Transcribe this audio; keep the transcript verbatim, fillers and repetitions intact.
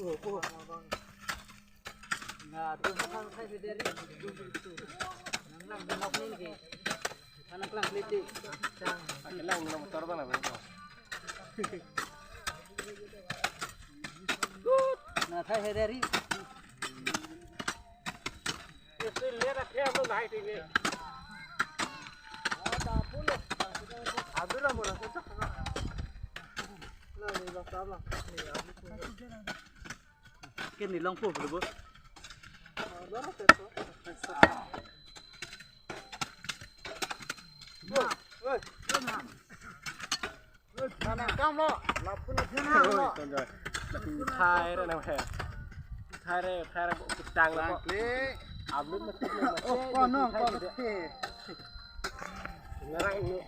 Na, tu makan khai sederi. Nang lang, nang lang ni. Anak lang keliti. Akelang nang motor bang apa? Na, khai sederi. Itu lihat apa yang naik ini? Abdullah mau langsung cak. Nah, ini bang sama. Ini Abdullah. Ke ni longpo bro. Mana kam lo? Lapun lapun lo. Thai re na he. Thai re, thai re bo kitang lo. Abdul mati. Oh, kono ko mati. Ngarang ni.